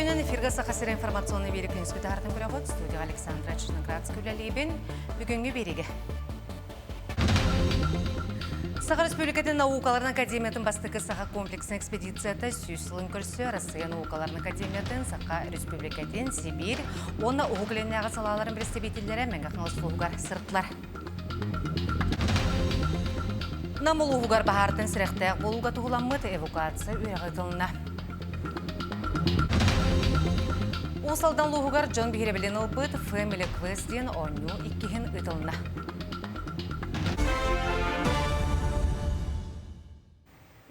Үтүөнэн эфиргэ Саха сирэ информационный биэри күнүскү таһаартан көрөҕүт. Студияҕа Александра Черноградская үлэлиибин. Бүгүҥҥү биэриигэ. Саха Республикатын наукаларын академиятын бастакы саха комплексный экспедицията сүүс сылын көрсө Россия наукаларын академиятын, Саха Республикатын, Сибиир уонна Уһук Илиннээҕи салааларын представителлэрэ Мэҥэ Хаҥалас улууһугар сырыттылар. Нам улууһугар баһаартан сэрэхтээх буолууга туһуламмыт эвакуация үөрэҕэ ыытылынна. Уус Алдан улууһугар дьон биһирэбилин ылбыт Family Quest диэн оонньуу иккиһин ыытылынна.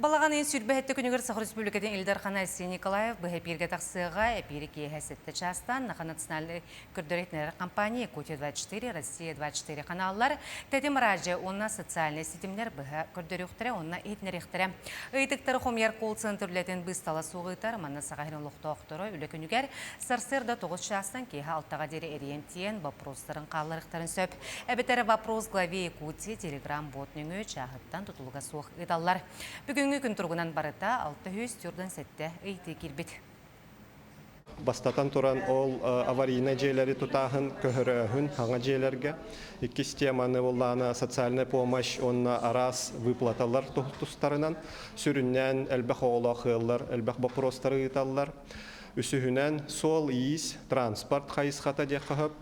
Балаҕан ыйын 27 күнүгэр Саха Республикатын Ил Дархана Айсен Николаев быһа эпииргэ тахсыаҕа. Эпиири киэһэ 7 чаастан Наха национальнай көрдөрөр компания Якутия-24, Россия-24 ханааллар, Тэтим радио уонна социальнай ситимнэр быһа көрдөрүөхтэрэ уонна иһитиннэриэхтэрэ. Ыйытыктары хомуйар колл-центр үлэтин быыстала суох ыытар. Манна Саха сирин олохтоохторо үлэ күнүгэр сарсыарда 9 чаастан киэһэ 6-га диэри эрийэн тиийэн боппуруостарын хаалларыахтарын сөп. Эбэтэр «Вопрос главе Якутии» телеграм-бот нөҥүө чааһыттан тутулуга суох ыыталлар. Бүгүҥҥү күн туругунан барыта 647 ыйытыы киирбит. Бастатан туран, ол аварийнай дьиэлэри тутааһын, көһөрөөһүн хаҥа дьиэлэргэ. Иккис теманы буоллаҕына социальная помощь уонна араас выплаталар тустарынан сүрүннээн элбэх оҕолоох ыаллар элбэх боппуруостары ыыталлар. Үсүһүнэн, суол-иис, транспорт хайысхата диэххэ сөп.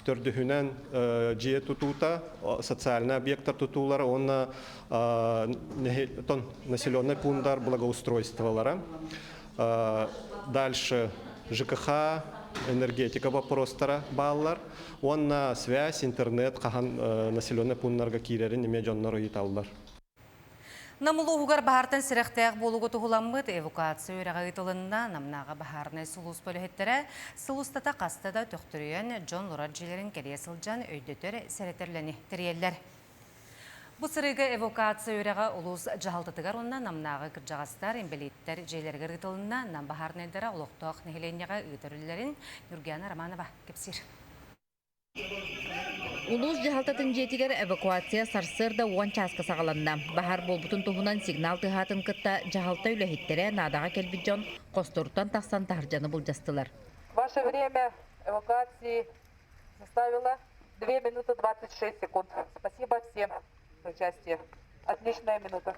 Төрдүһүнэн, дьиэ тутуута, социальный объектар тутуулара уонна населенный пунктар благоустройстволара. Дальше ЖКХ, энергетика вопростара бааллар. Уонна связь, интернет хаһан населенный пунктарга киирэрин эмиэ дьоннор ыйыталлар. Нам улууһугар баһаартан сэрэхтээх буолууга туһуламмыт эвакуация үөрэҕэ ыытылынна. Намнааҕы баһаарынай сулууспа үлэһиттэрэ сыл устата хаста да төхтөрүйэн, дьон олорор дьиэлэрин кэрийэ сылдьан өйдөтөр, сэрэтэр үлэни тэрийэллэр. Бу сырыыга эвакуация үөрэҕэ улуус дьаһалтатыгар уонна Намнааҕы кырдьаҕастар, инбэлииттэр дьиэлэригэр ыытылынна. Нам баһаарынайдара олохтоох нэһилиэнньэҕэ ыытар үлэлэрин Ньургуяна Романова кэпсиир. Улуус дьаһалтатын дьиэтигэр эвакуация сарсыарда уон чааска саҕаланна. Баһаар буолбутун туһунан сигнал тыаһаатын кытта дьаһалта үлэһиттэрэ наадаҕа кэлбит дьон хосторуттан тахсан таһырдьаны былдьастылар. Ваше время эвакуации составило 2 минуты 26 секунд. Спасибо всем за участие. Отличная минута.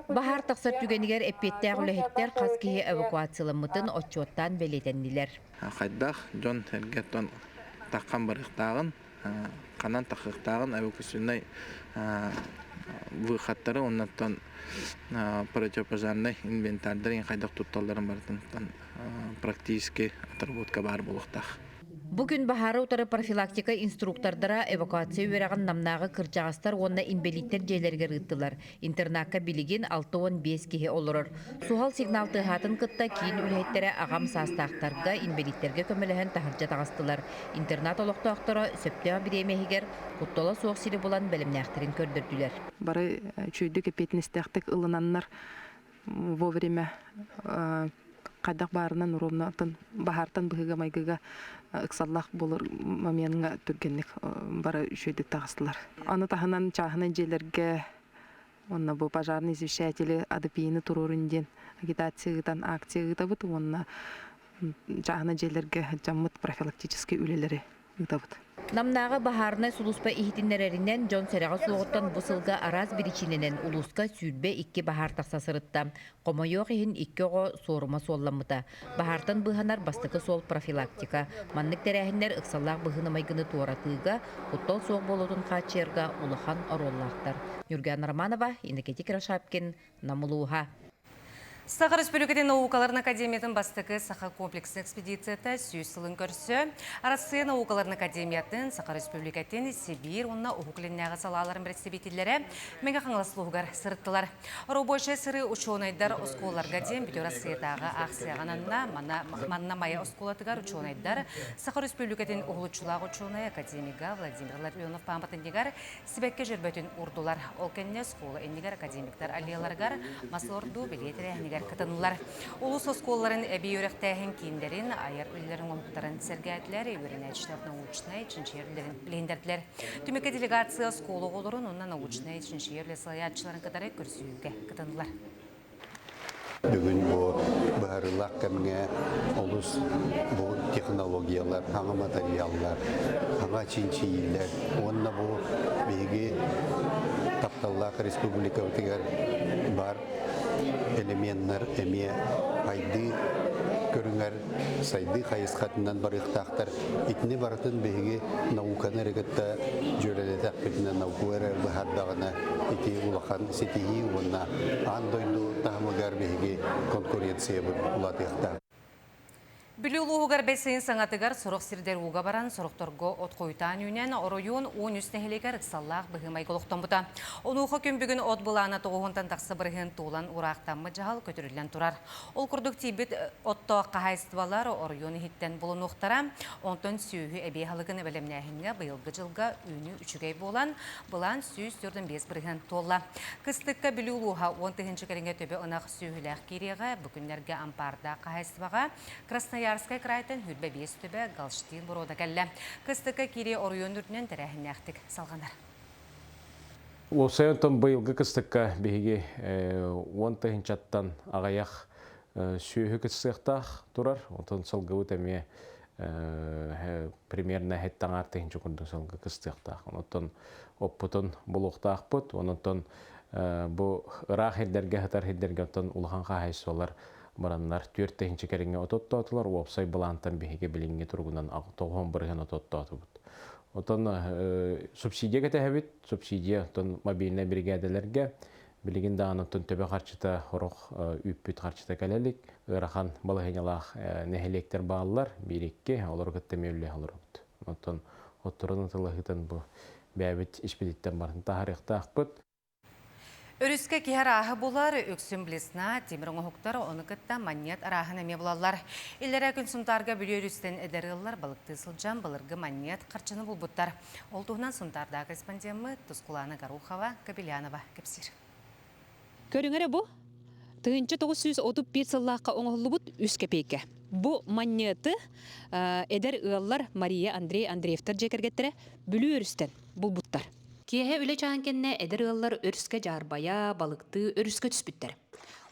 Баһаар тахсар түгэнигэр эппиэттээх үлэһиттэр хас киһи эвакуацияламмытын отчуоттаан бэлиэтэннилэр. Хайдах дьон эргэттэн таххан барыахтааҕын, ханан тахыахтааҕын эвакуационнай выходтары уоннаттан противопожарнай инвентарьдары хайдах тутталларын барытын практически отработка баар буолуохтаах. Бу күн баһаары утары профилактика инструктордара эвакуация үөрэҕин Намнааҕы кырдьаҕастар уонна инбэлииттэр дьиэлэригэр ыыттылар. Интернакка билигин 65 киһи олорор. Суһал сигнал тыаһаатын кытта киин үлэһиттэрэ аҕам саастаахтарга, инбэлииттэргэ көмөлөһөн таһырдьа таҕыстылар. Интернат олохтоохторо сөптөөх бириэмэ иһигэр куттала суох сири булан бэлэмнээхтэрин көрдөрдүлэр. Бары үчүгэйдик эппиэтинэстээхтик ылынаннар вовремя хайдах баарынан ровно баһаартан быһыыга-майгыга ыксаллаах буолар момеҥҥа түргэнник бары үчүгэйдик таҕыстылар. Аны таһынан чааһынай дьиэлэргэ уонна бу пожарные извещатели АДПИ-ни туруорун диэн агитация ыытан акция ыытабыт уонна чааһынай дьиэлэргэ дьаммыт профилактическай үлэлэри ыытабыт. Намнааҕы баһаарынай сулууспа иһитиннэрэринэн, дьон сэрэҕэ суоҕуттан бу сылга араас биричиинэнэн улууска 22 баһаар тахса сырытта. Хомойуох иһин, икки оҕо суорума суолламмыта. Баһаартан быыһанар бастакы суол профилактика. Маннык тэрээһиннэр ыксаллаах быһыыны-майгыны туоратыыга, куттал суох буолуутун хааччыйарга улахан оруоллаахтар. Ньургуяна Романова, Иннокентий Кирашапкин, Нам улууһа. Саха Республикатын наукаларын академиятын бастакы Саха комплексный экспедицията сүүс сылын көрсө Арассыыйа наукаларын академиятын, Саха Республикатын Сибиир уонна Уһук Илиннээҕи салааларын представителлэрэ Мэҥэ Хаҥалас улууһугар сырыттылар. Рабочай сырыы учуонайдар оскуолаларга диэн Бүтүн Арассыыйатааҕы аахсыйаҕа ананна. Манна Майа оскуолатыгар учуонайдар Саха Республикатын уһулуччулаах учуонай академига Владимир Ларионов пааматынньыгар Сибэкки дьөрбөтүн уурдулар. Ол кэннэ оскуола иннигэр академиктар аллеяларыгар мас олордуу бэлиэ тэрээһинигэр кытыннылар. Улуус оскуолаларын эбии үөрэхтээһин кииннэрин, айар үлэлэрин оҥоһуктарын сэргээтилэр, үөрэнээччилэр научнай чинчийэр үлэлэрин билиһиннэрдилэр. Түмүккэ делегация оскуола оҕолорун уонна научнай чинчийэр үлэ салайааччыларын кытары көрсүһүүгэ кытыннылар. Бүгүн бу быһа Быһаарыылаах кэмҥэ олус бу технологиялар, саҥа матырыйааллар, саҥа чинчийиилэр уонна бу биһиги тапталлаах республикабытыгар баар элеменнар эмиэ сайдыы көрүҥэр сайдыы хайысхатынан барыахтаахтар. Итини барытын биһиги науканы эрэ кытта дьүөрэлэтэхпитинэ, наука эрэ быһаардаҕына ити улахан ситиһии уонна аан дойду таһымыгар биһиги конкуренциябыт улаатыахтаах. Бүлүү улууһугар бэс ыйын саҥатыгар сорох сирдэр ууга баран, сорохторго от хойутаан үүнэн, оройуон 13 нэһилиэгэр ыксаллаах быһыы-майгы олохтоммута. Онуоха күн бүгүн от былаана тоҕуһунтан тахса бырыһыан туолан ураахтаммыт дьаһал көтүрүллэн турар. Ол курдук тиийбит оттоох хаһаайыстыбалар оройуон иһиттэн булунуохтара. Онтон сүөһү эбии аһылыгын бэлэмнээһиҥҥэ быйылгы дьылга үүнүү үчүгэй буолан, былаан 145% туолла. Кыстыкка Бүлүү улууһа 10 тыһыынча кэриҥэ төбө ынах сүөһүлээх киириэҕэ. Бу күннэргэ Ампаардаах хаһаайыстыбаҕа Красноярскай крайтан 25 төбө Галштин боруода кэллэ. Кыстыкка киирии оройуон үрдүнэн тэрээһиннээхтик салҕанар. Уопсайан онтон быйылгы кыстыкка биһиги 10 тыһыынчаттан аҕыйах сүөһү кыстыахтаах турар. Онтон сылгыбыт эмиэ примерно сэттэ тыһыынча курдук сылгы кыстыахтаах. Онтон оппутун булуохтаахпыт. Онтон бу ыраах сирдэргэ сытар сирдэргэ оттон улахан хаһаайыстыбалар бараннар 4 тыһыынча кэриҥэ от оттоотулар. Уопсай былаантан биһиги билиҥҥи туругунан 90% от оттоотубут. Отон субсидия кэтэһэбит. Субсидия оттон мобильнай биригээдэлэргэ билигин даҕаны оттон төбө харчыта сорох үүппүт харчыта кэлэ илик. Ыарахан балаһыанньалаах нэһилиэктэр бааллар, биир-икки, олору кытта эмиэ үлэлэһэ олоробут. Оттон отторун атылаһыытын бу бэйэбит испититтэн барытын таһаарыахтаахпыт. Өрүскэ киһи арааһы булар, үксүн блесна, тимир оҥоһуктар, ону кытта манньыат арааһын эмиэ булаллар. Иллэрээ күн Сунтаарга Бүлүү өрүстэн эдэр ыаллар балыктыы сылдьан былыргы манньыат харчыны булбуттар. Ол туһунан Сунтаардаах корреспондеммыт Тускулаана Горохова, Кобельянова кэпсиир. Көрүҥэрэ бу 1931 сыллаахха оҥоһуллубут үс кэпиэйкэ. Бу манньыаты эдэр ыаллар Мария, Андрей Андреевтар дьиэ кэргэттэрэ Бүлүү өрүстэн булбуттар. Киэһэ үлэ чааһын кэннэ эдэр ыаллар өрүскэ дьаарбайа, балыктыы өрүскэ түспүттэр.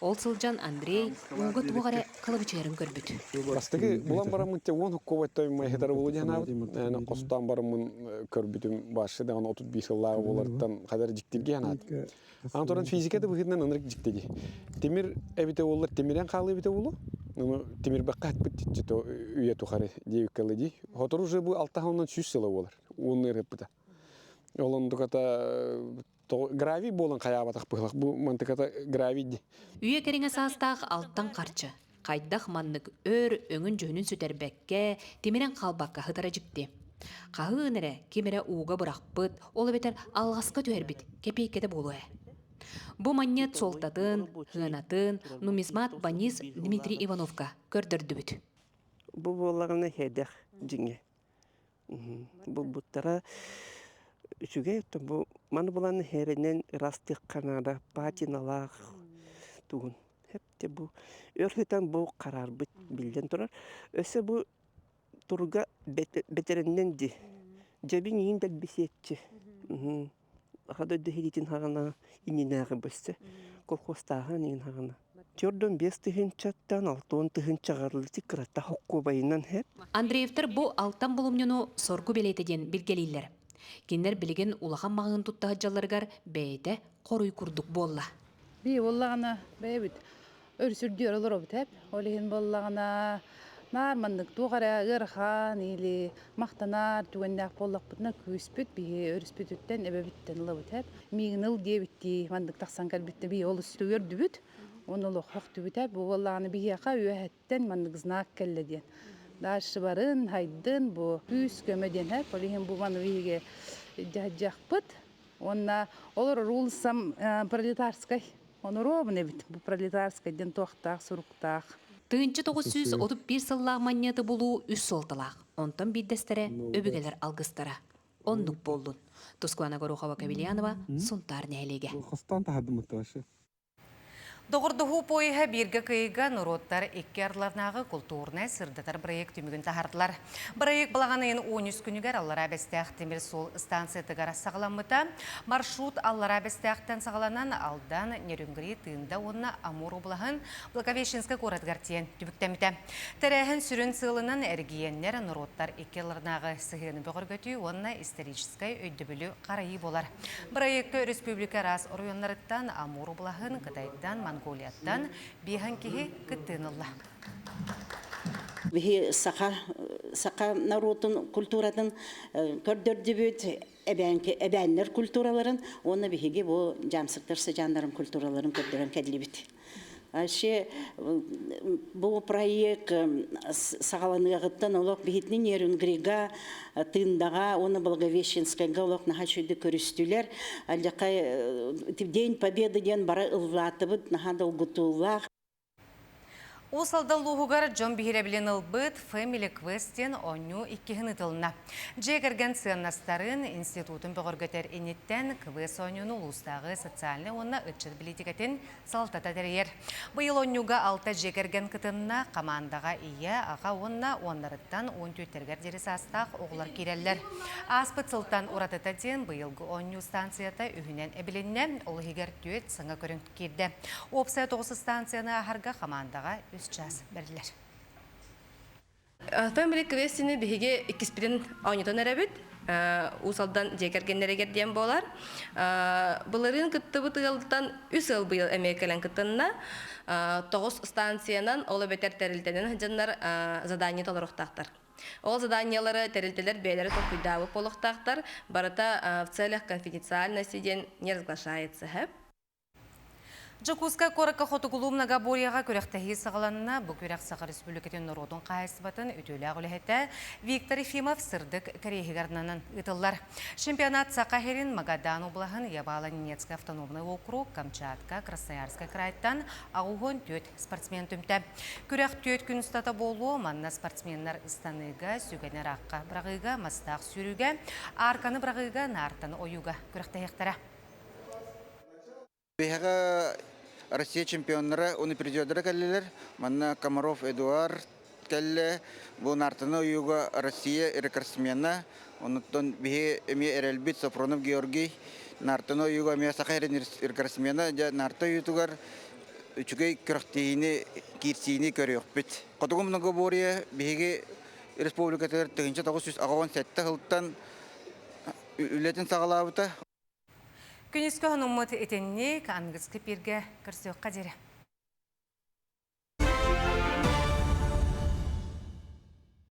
Ол сылдьан Андрей ууга туох эрэ кылабычыйарын көрбүт. Бастакы булан бараммын те уон хоккобойтой майхытары булу диэн аабыт. Хостоон бараммын көрбүтүм башы даҕаны 35 сыллааҕы буоларыттан хадar дьиктиргэ анаат. Аны туран физика да быһыытынан ынырык дьиктиги. Тимир эбитэ буоллар тимирэн хаалыы эбитэ буолуо. Ну тимирбэххэ хатпыт үйэ тухары диэбиккэ дии. Хотору уже бу 600 сыла буолар. Уонна ырыппыта. Ол онтуката гравий буолан хайаабатах быһылах. Бу мантыката гравий ди. Үйэ кэриҥэ саастаах алтан харчы. Хайдах маннык өр өҥүн-дьүһүнүн сүтэрбэккэ, тимирэн хаалбакка сытара дьикти. Хаһыын эрэ, ким эрэ ууга бырахпыт, ол эбэтэр алҕаска түһэрбит кэпиэйкэтэ буолуо ээ. Бу манньыат суолтатын, сыанатын нумизмат Банис Дмитрий Ивановка көрдөрдүбүт. Бу буоллаҕына сэдэх дьиҥэ. Булбуттара үчүгэй бу маны булан иһэринэн ырастыахха наада патиналаах тугун хэпте бу өр сытан бу хараарбыт биллэн турар өссө бу туруга бэтэриннэн ди дьэбин иһин дэлбисиэччи аха дойду иһитин хаҕана иннинээҕи бөссө колхозтааһын иһин хаҕана 45 тыһыынчаттан 60 тыһыынчаҕа кырата хоккуобайынан хэп Андреевтар бу алтан булумньуну соргу бэлиэтэ диэн билгэлииллэр. Кинилэр билигин улахан маҕаһыын тутта сылдьалларыгар бэйэтэ хоруй курдук буолла. Би буоллаҕына бэйэбит өрүсүрдүөр олоробут эп. Ол иһин буоллаҕына наар маннык туох эрэ ыарахан или махтанар түгэннээх буоллахпытына күүспүт биһи өрүспүтүттэн эбэбиттэн ылабыт эп. Миигин ыл диэбиттии маннык тахсан кэлбиттэ би олус үөрдүбүт. Уонна олох хөхтүбүт эп. Бу буоллаҕына биһиэхэ үөһэттэн маннык знак кэллэ диэн. Дальше барын, хайдын бу күүс көмө диэн эп. Ол иһин бу маны биһиги дьаһдьахпыт. Уонна олорор уулуссам Пролетарскай. Оноруобун эбит бу Пролетарскай диэн туохтаах суруктаах. 1931 сыллаах манньыаты булуу үс суолталаах. Онтон биирдэстэрэ өбүгэлэр алгыстара. Оннук буоллун. Тускулана Горохова Кабельянова, Сунтаар нэһилиэгэ. Доҕордоһуу поеһа бииргэ кыайыыга норуоттар икки ардыларынааҕы култуурунай сырдатар бырайыак түмүгүн таһаардылар. Бырайыак балаҕан ыйын 13 күнүгэр Аллараа Бэстээх тимир суол станциятыгар саҕаламмыта. Маршрут Аллараа Бэстээхтэн саҕаланан Алдан, Нерюнгри, Тында уонна Амур облаһын Благовещенскай куоратыгар тиийэн түмүктэммитэ. Тэрээһин сүрүн сыалынан эрэгийиэннэр норуоттар икки ардыларынааҕы сыһыаны бөҕөргөтүү уонна историческай өйдөбүлү харайыы буолар. Бырайыакка өрөспүүбүлүкэ араас оройуоннарыттан, Амур облаһын, Кытайтан, Монголияттан биэһэн киһи кыттыыны ылла. Биһи саха саха норуотун культуратын көрдөрдүбүт, эбээннэр культураларын уонна биһиги бу дьаамсыктар сыдьааннарын культураларын көрдөрөн кэллибит. Вообще бу проект саҕаланыаҕыттан олох биһитини Нерюнгрига, Тындаҕа уонна Благовещенскайга олох наһаа үчүгэйдик көрүстүлэр. Алдьархай День Победы диэн бара ыллаатыбыт, наһаа долгутуулаах. Уус Алдан улууһугар дьон биһирэбилин ылбыт Family Quest диэн оонньуу иккиһин ыытылынна. Дьиэ кэргэн сыаннастарын институтун бөҕөргөтөр инниттэн квест оонньууну улуустааҕы социальнай уонна ыччат бэлиитикэтин салалтата тэрийэр. Быйыл оонньууга алта дьиэ кэргэн кытынна, хамаандаҕа ийэ, аҕа уонна уоннарыттан 14-тэригэр диэри саастаах оҕолор киирэллэр. Ааспыт сылтан уратыта диэн быйылгы оонньуу станцията үһүнэн эбилиннэ, ол иһигэр түөрт саҥа көрүҥ киирдэ. Уопсайа тоҕус станцияны ааһарга хамаандаҕа үс чаас бэриллэр. Family квестини биһиги иккиспитин оонньотон эрэбит. Уус Алдан дьиэ кэргэннэригэр диэн буолар. Былырыын кыттыбыт ыалтан үс ыал быйыл эмиэ кэлэн кытынна. Тоҕус станциянан, ол эбэтэр тэрилтэнэн сылдьаннар задание толоруохтаахтар. Ол заданиелары тэрилтэлэр бэйэлэрэ толкуйдаабыт буолуохтаахтар. Барыта в целях конфиденциальности диэн не разглашается. Дьокуускай куоракка Хотугулуу многоборьеҕа күрэхтэһии саҕаланна. Бу күрэх Саха Республикатын норуотун хаһаайыстыбатын үтүөлээх үлэһитэ Виктор Ефимов сырдык кэриэһигэр ананан ыытыллар. Чемпионат Саха сирин, Магадан облаһын, Явало-Ненецкэй автономнай округ, Камчатка, Красноярскай крайтан 84 спортсмен түмтэ. Күрэх түөрт күн устата буолуо, манна спортсменнар ыстаныыга, сүгэни ыраахха быраҕыыга, мастаах сүүрүүгэ, аарканы быраҕыыга, наартаны ойууга күрэхтэһиэхтэрэ. Биһиэхэ Россия чемпионнара уонна призердара кэллилэр. Манна Комаров Эдуард кэллэ. Бу Нартаны ойууга Россия рекордсмена. Онуттан биһи эмиэ эрэлбит Софронов Георгий Нартаны ойууга эмиэ саха эрин рекордсмена. Дьэ Нарта ойуутугар үчүгэй күрэхтэһиини, киирсиини көрүөхпүт. Хотугу многоборье биһиги республикатыгар 1987 сылтан үлэтин саҕалаабыта. Күнүскү хонуммут итинник аныгыскы пииргэ көрсүөххэ диэри.